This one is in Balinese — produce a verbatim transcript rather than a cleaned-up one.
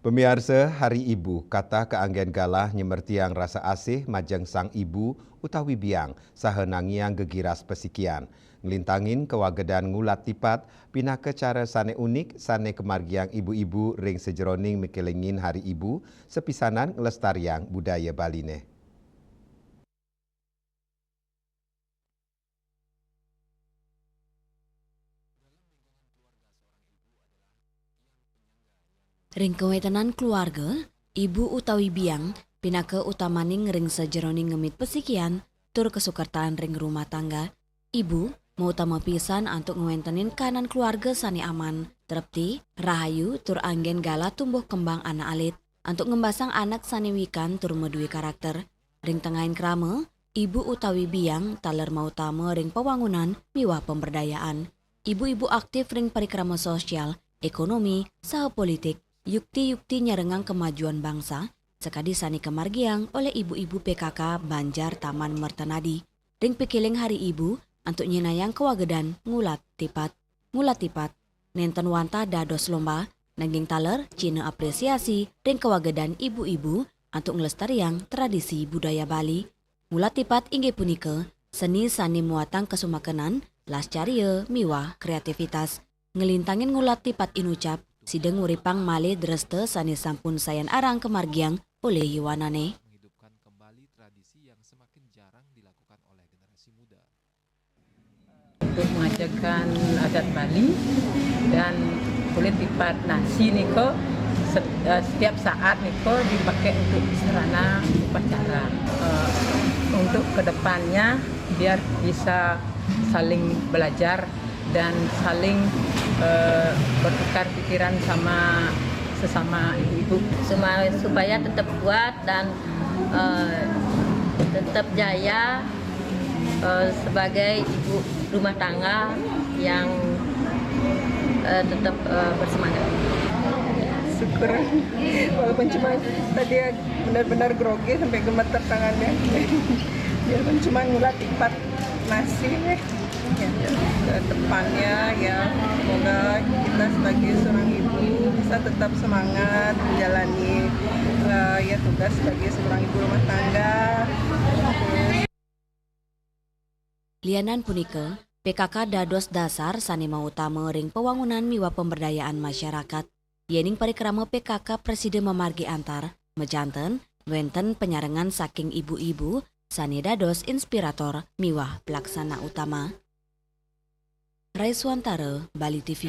Pamiarsa, Hari Ibu katah kaanggén galah nyemertiang rasa asih majeng sang ibu utawi biang saha nangiang gegiras pasikian, nglintangin kawagedan ngulat tipat pinaka cara sané unik sané kamargiang ibu-ibu ring sajeroning mikilingin Hari Ibu, sapisanan nglestariang budaya Baliné. Ring kawéntenan kaluarga, ibu utawi biang pinaka utamaning ring sajeroning ngemit pasikian tur kasukertan ring rumah tangga. Ibu mautama pisan antuk ngwéntenin kahanan kaluarga sané aman, trepti, rahayu, tur anggén galah tumbuh kembang anak alit, antuk ngembasang anak sané wikan tur madué karakter. Ring tengahing krama, ibu utawi biang taler mautama ring pawangunan miwah pemberdayaan. Ibu-ibu aktif ring parikrama sosial, ékonomi, saha politik, yukti-yukti nyarengang kemajuan bangsa, sakadi sané kamargiang olih ibu-ibu P K K Banjar Taman Mertanadi. Ring pikiling Hari Ibu, antuk nyinahang kawagedan ngulat tipat. Ngulat tipat nénten wantah dados lomba, nanging taler cihna apresiasi ring kawagedan ibu-ibu antuk nglestariang tradisi budaya Bali. Ngulat tipat inggih punika seni sané muatang kasumakenan, lascarya, miwah kréativitas. Nglintangin ngulat tipat inucap, sida nguripang malih dresta sané sampun sayan arang kamargiang olih yowanané. Menghidupkan kembali tradisi yang semakin jarang dilakukan oleh generasi muda. Untuk mengajarkan adat Bali dan kulit tipat nasi niko, set- eh, setiap saat niko dipakai untuk sarana upacara. Eh, untuk kedepannya biar bisa saling belajar dan saling eh, bertukar pikiran sama sesama ibu-ibu. Suma- supaya tetap kuat dan eh, tetap jaya eh, sebagai ibu rumah tangga yang eh, tetap eh, bersemangat. Syukur. Walaupun cuma tadi benar-benar grogi sampai gemeter tangannya. Biarpun cuma ngulat tipat nasi nih. Ya, ke depannya ya, semoga kita sebagai seorang ibu bisa tetap semangat menjalani eh, ya tugas sebagai seorang ibu rumah tangga. Lianan punika, P K K dados dasar sané mautama ring pawangunan miwah pemberdayaan masyarakat. Yéning parikrama P K K prasida mamargi antar, majanten wénten panyarengan saking ibu-ibu sané dados inspirator miwah pelaksana utama. Raiswantara, Bali T V.